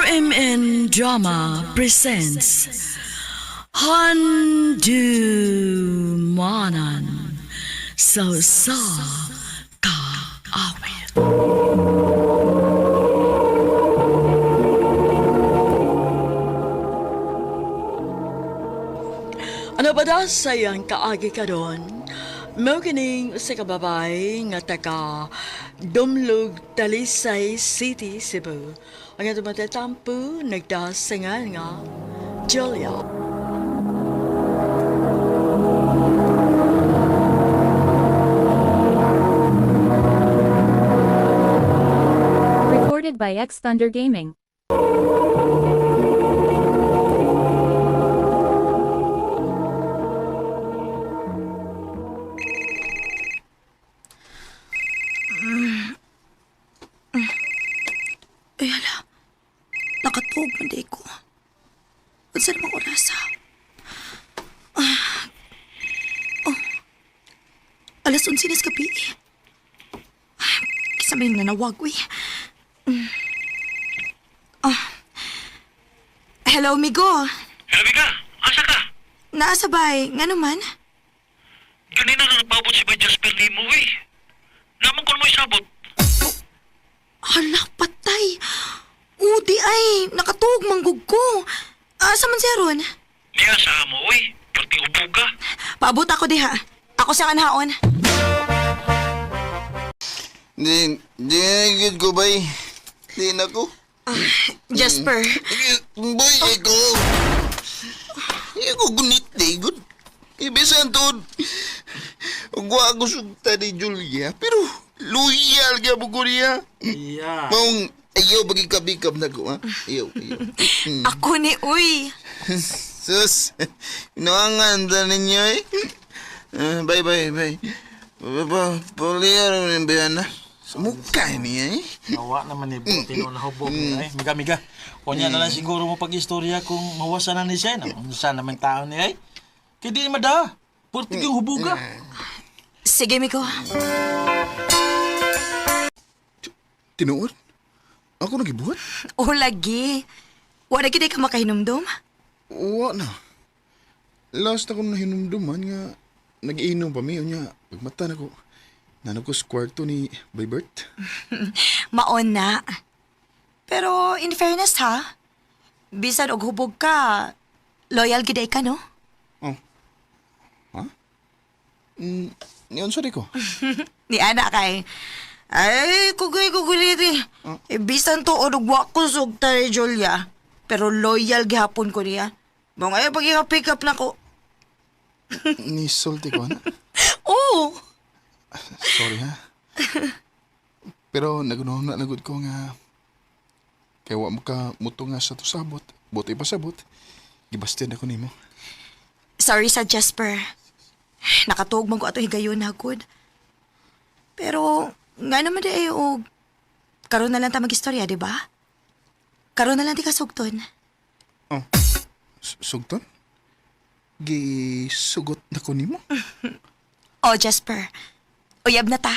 RMN Drama presents Handu Manan So Sa Kaawit. Ano ba da sayang kaagi karon? Mao kining usa ka babay nga taga Dumlog, Talisay City, Cebu. Ang atong matatampo nagdasingan nga Julia. Recorded by X Thunder Gaming. Ay, hala. Nakatuog man day ko. Unsa namang oras ha? Ah. Oh. Alas 11 na sa gabi. Ah, Kisa may nanawag, uy. Mm. Ah. Hello, amigo. Hello, Mika. Asa ka? Naasa bay? Nga naman? Ganina na nagpaabot si Bay Jasper Limo, eh. Lamang ko mo isabot. Hala, patay. Udi ay, nakatuog manggug ko. Asa man siya ron? Niya sa mo, uy. Perting ubo ka. Paabot ako diha. Ako sa kanhaon. Di, di na ko bay. Di na ko. Jasper. Boy, ikaw. Ikaw gunit di gud. Ibisan to. Ugwa ako sugta ni Julia, pero loyal ka mo ko niya. Yeah. Maong ayaw bagikabikab na ko, ha? Ayaw, ayaw. Ako ni Uy. Sus, inuangan ta ninyo eh. Ah, bye, bye, bye. Ba, ba, rin ba yan, ha? Sa mukha niya eh. Nawa naman ni Buti no nahubog ni ay. Miga miga. Unya na lang siguro mo pag-istorya kung mawasa na ni siya. No? Unsa naman tao ni ay. Kaya di mada. Purtig yung hubuga. Sige, Miko. Tinuod? Ako nagibuhat? O lagi. Wala gid ka makahinumdum? Wa na. Last ako nahinumduman nga nag-inom pa mi unya pagmata nako. Nanag ko sa kwarto ni Bay Bert. Maon na. Pero in fairness ha, bisan og hubog ka, loyal gid ka no? Oh. Ha? Mm, niyon sorry ko. Ni ana kay. Ay, kugay kuguliti. Eh, bisan to og wa ko sugta ni Julia. Pero loyal gihapon ko niya. Mong ay pag pick up nako. Ni sulti ko ana. Oh, Sorry ha. Pero nagunaw na nagud ko nga kay wa mo ka muto nga sa tusabot. Buti pa sabot. Gibastin ako nimo. Sorry sa Jasper. Nakatuog man ko ato higayon na good. Pero nga naman di ay og karon na lang ta magistorya, di ba? Karon na lang ti kasugton. Oh. Sugton? Gisugot na ko nimo? Oh, Jasper. Uyab na ta.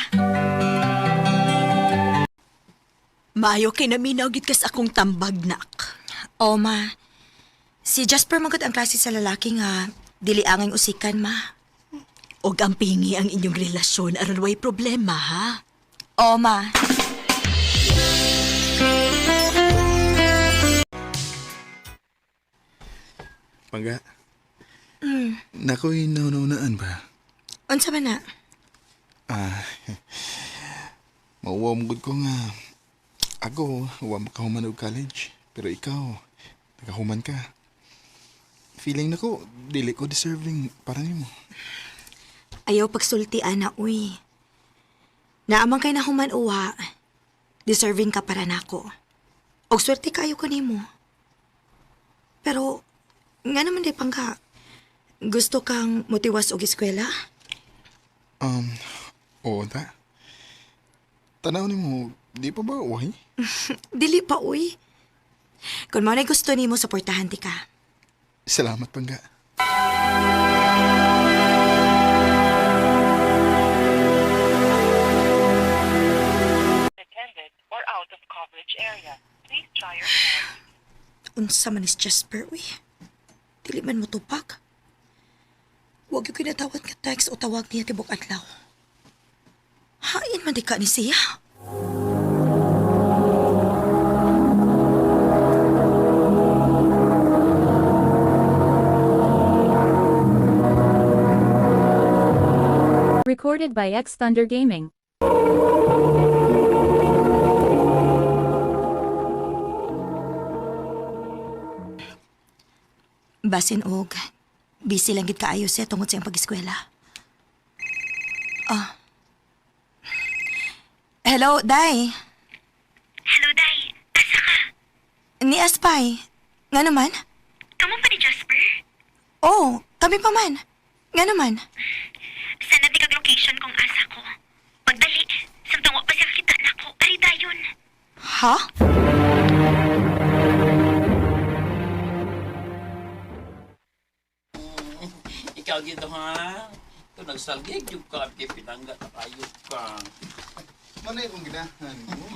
Maayo kay naminaw gid kas akong tambag nak. Oh, ma. Si Jasper magod ang klase sa lalaki nga dili angay usikan, ma. Og ang pingi ang inyong relasyon aron way problema ha. Oh, ma. Pangga. Nakoy naunaan ba? Unsa man na? Ah, mauwaw mo gud ko nga. Ako, wa makahuman og college. Pero ikaw, nakahuman ka. Feeling nako, dili ko deserving para nimo. Ayaw pagsulti, ana, uy. Naamang kay nahuman uwa. Deserving ka para nako. Og swerte kayo ko nimo. Pero, nga naman di pangka. Gusto kang motiwas og eskwela? Um, oo ta. Tanaw nimo, di pa ba uhay? Dili pa, uy. Kung mo na gusto nimo, suportahan ti ka. Salamat, Pangga. Attended or out of coverage area. Please try your call. Unsa man is Jasper, uy. Dili man mo tupag. Huwag yung kinatawad nga text o tawag niya tibok adlaw. Hain man di ka ni siya. Recorded by X Thunder Gaming. Basin og, busy lang gid kaayo siya tungod sa iyang pag-eskwela. Ah. Hello, Day. Hello, Day. Asa ka? Ni Aspay. Nga naman? Kamo pa ni Jasper? Oh, kami pa man. Nga naman. Sana di kag location kung asa ko. Pagdali, samtang wa pa siya kita nako. Ari dayon. Ha? Ikaw gito ha? Ito nagsalgig yung ka kay pinangga na kayo ka. Manay kong ginahan mo.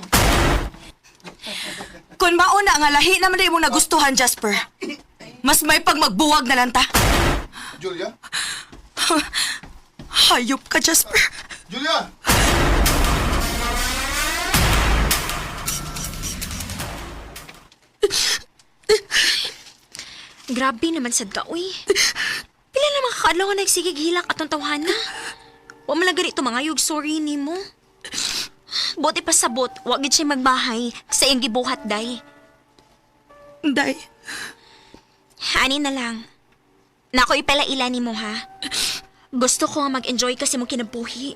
Kung mauna nga lahi naman na imong nagustuhan, Jasper. Mas may pagmagbuwag na lang ta. Julia? Hayop ka, Jasper. Julia! Grabe naman sad ka, uy. Pila na mga kaadlaw nga nagsigig hilak atong tawhana. Wa man lang ganito mga yug sorry nimo. Bote pa sabot, wa gid siya magbahay sa iyang gibuhat day. Day, Ani na lang. Nako ipala ila nimo ha. Gusto ko nga mag-enjoy kasi mong kinabuhi.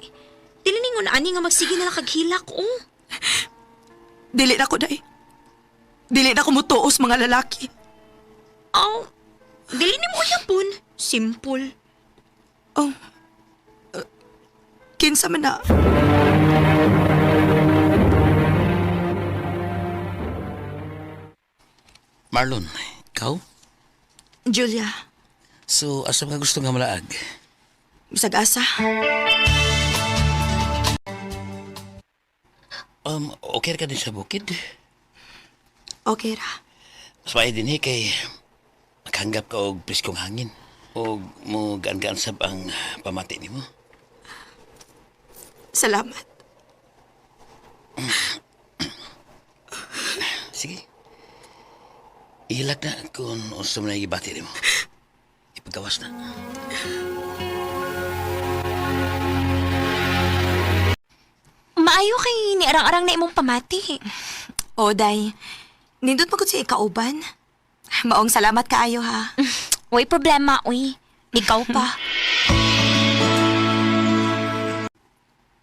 Dili ningon ani nga magsige na lang kag hilak, oh. dili na ko, Day. Dili na ko mutuos mga lalaki. Aw, dili nimo uyapon. Simple. Oh. Kinsa man na. Marlon, ikaw? Julia, So, asa ka gusto nga malaag? bisag asa. Okay ka din sa bukid? Okay ra. Mas maayo din eh, kay makahanggap ka og preskong hangin. O mo gaan-gaan sab ang pamati nimo. Salamat. Sige. Ihilak na kung unsa man ang gibati nimo. Ipagawas na. Maayo kay niarang-arang na imong pamati. O, Day. Nindot pa siya ikauban. Maong salamat kaayo ha. Uy, problema, uy. Ikaw pa.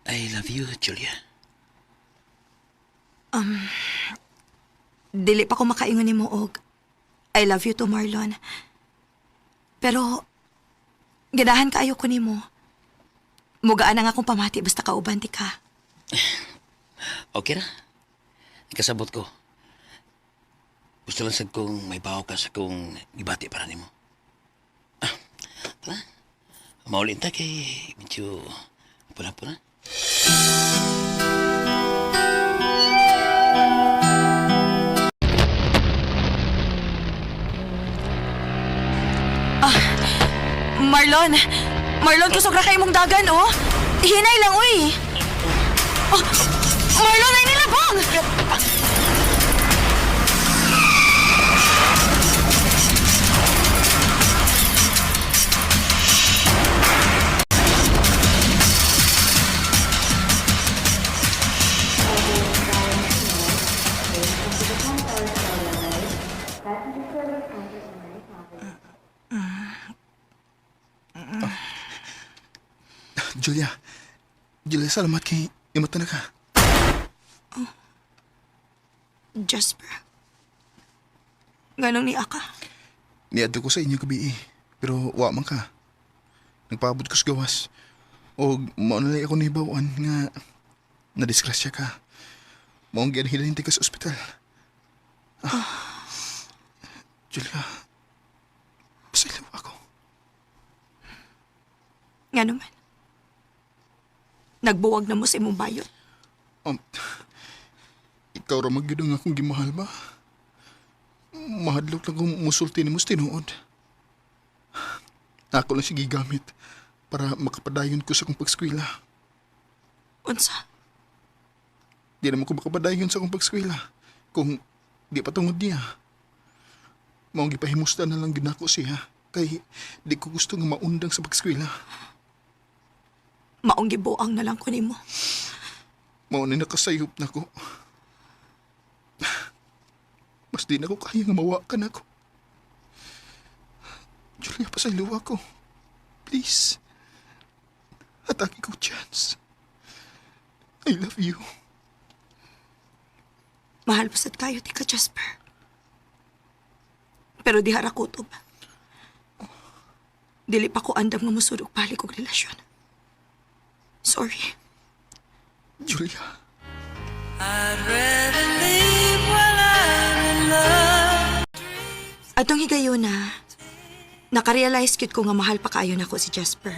I love you, Julia. Dili pa ko makaingon nimo og I love you to Marlon. Pero ganahan kaayo ko nimo. Mugaan na nga akong pamati basta kauban ti ka. Okay ra. Ikasabot ko. Gusto lang sad kong may bawo ka sa kong gibati para nimo. Ah, tara. Maulin ta kay medyo puna-puna. Marlon! Marlon, kusog ra kay imong dagan, oh! Hinay lang, uy! Oh, Marlon, ay nilabong! Julia. Julia, salamat kay imata na ka. Jasper. Ganong ni Aka. Niadto ko sa inyo gabi eh. Pero wa man ka. Nagpaabot ko sa gawas. O mao na lang ako nahibawan nga nadisgrasya ka. Maong gianhilan ka sa ospital. Ah. Julia, pasaylo ako. Nga naman. Nagbuwag na mo sa imong bayot. Ikaw ra magyud ang akong gimahal ba? Mahadlok lang kung musulti nimo sa tinuod. Ako lang siya gigamit para makapadayon ko sa akong pagskwela. Unsa? Di naman ko makapadayon sa akong pagskwela kung di pa tungod niya. Maong gipahimusta na lang gid nako siya kay di ko gusto nga maundang sa pagskwela. Maong gibuang na lang ko nimo. Mao ni nakasayop na ko. Mas di na ko kaya nga mawa ka na ko. Julia, pasaylo ako. Please. Atake ko chance. I love you. Mahal pa sad kayo ti ka, Jasper. Pero di hara kutob. Dili pa ko andam nga musud og balik og relasyon. Sorry. Julia. Atong higayuna, nakarealize gyud ko nga mahal pa kaayo nako si Jasper.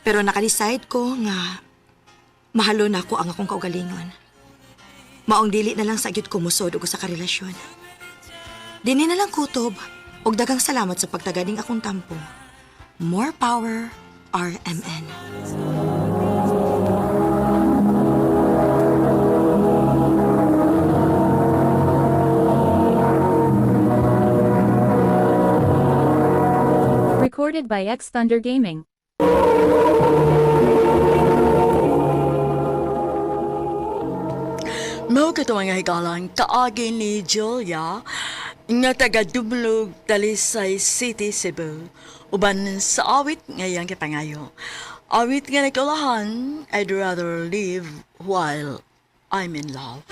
Pero nakadecide ko nga mahalo na ako ang akong kaugalingon. Maong dili na lang sa gyud ko musod og usa ka relasyon. Dini na lang kutob og daghang salamat sa pagtaganing akong tampo. More power, RMN. Recorded by X Thunder Gaming. Mao kato nga higalan kaagi ni Julia nga taga Dumlog, Talisay City, Cebu. Uban sa awit nga iyang gipangayo. Awit nga nagkulahan, I'd rather live while I'm in love.